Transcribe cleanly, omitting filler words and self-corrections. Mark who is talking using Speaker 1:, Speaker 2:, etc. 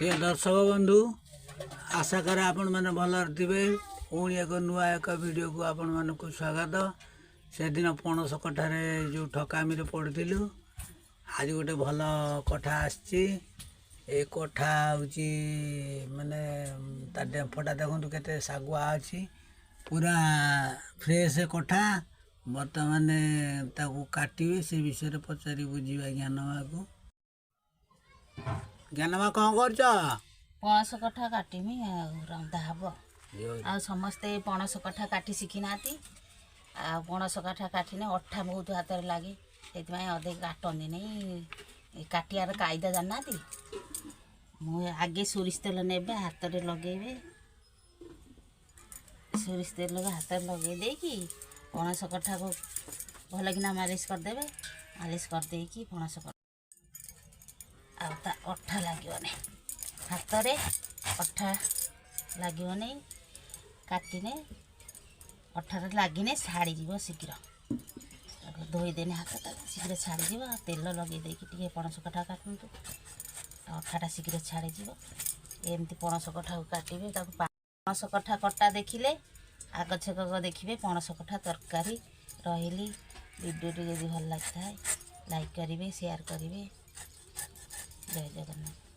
Speaker 1: ପ୍ରିୟ ଦର୍ଶକ ବନ୍ଧୁ, ଆଶା କରେ ଆପଣମାନେ ଭଲରେ ଥିବେ। ପୁଣି ଏକ ନୂଆ ଏକ ଭିଡ଼ିଓକୁ ଆପଣମାନଙ୍କୁ ସ୍ୱାଗତ। ସେଦିନ ପଣସ କଠାରେ ଯେଉଁ ଠକାମିରେ ପଡ଼ିଥିଲୁ, ଆଜି ଗୋଟେ ଭଲ କଠା ଆସିଛି। ଏ କଠା ହେଉଛି ମାନେ ତା ଡେମ୍ଫଟା ଦେଖନ୍ତୁ କେତେ ଶାଗୁଆ ଅଛି, ପୁରା ଫ୍ରେଶ କଠା। ବର୍ତ୍ତମାନ ତାକୁ କାଟିବେ, ସେ ବିଷୟରେ ପଚାରି ବୁଝିବା ଜ୍ଞାନମାକୁ। ଜ୍ଞାନମା, କ'ଣ କରୁଛ?
Speaker 2: ପଣସ କଠା କାଟିମି ଆଉ ରନ୍ଧା ହବ। ଆଉ ସମସ୍ତେ ପଣସ କଠା କାଟି ଶିଖିନାହାନ୍ତି। ଆଉ ପଣସ କଠା କାଟିନେ ଅଠା ବହୁତ ହାତରେ ଲାଗେ, ସେଥିପାଇଁ ଅଧିକ କାଟନ୍ତି ନାହିଁ, କାଟିବାର କାଇଦା ଜାଣିନାହାନ୍ତି। ମୁଁ ଆଗେ ସୋରିଷ ତେଲ ନେବେ, ହାତରେ ଲଗେଇବେ। ସୋରିଷ ତେଲକୁ ହାତରେ ଲଗେଇ ଦେଇକି ପଣସ କଠାକୁ ଭଲକିନା ମାଲିସ କରିଦେବେ। ମାଲିସ କରିଦେଇକି ପଣସ ଆଉ ତା ଅଠା ଲାଗିବନି, ହାତରେ ଅଠା ଲାଗିବନି। କାଟିନେ ଅଠାରେ ଲାଗିନେ ଛାଡ଼ିଯିବ ଶୀଘ୍ର। ତାକୁ ଧୋଇଦେନେ ହାତଟା ଶୀଘ୍ର ଛାଡ଼ିଯିବ। ଆଉ ତେଲ ଲଗେଇ ଦେଇକି ଟିକେ ପଣସ କଠା କାଟନ୍ତୁ, ଅଠାଟା ଶୀଘ୍ର ଛାଡ଼ିଯିବ। ଏମିତି ପଣସ କଠାକୁ କାଟିବେ ତାକୁ। ପଣସ କଠା କଟା ଦେଖିଲେ ଆଗ ଛେକ ଦେଖିବେ ପଣସ କଠା ତରକାରୀ। ରହିଲି। ଭିଡ଼ିଓଟି ଯଦି ଭଲ ଲାଗିଥାଏ, ଲାଇକ୍ କରିବେ, ସେୟାର କରିବେ। ଜୟ ଜଗନ୍ନାଥ।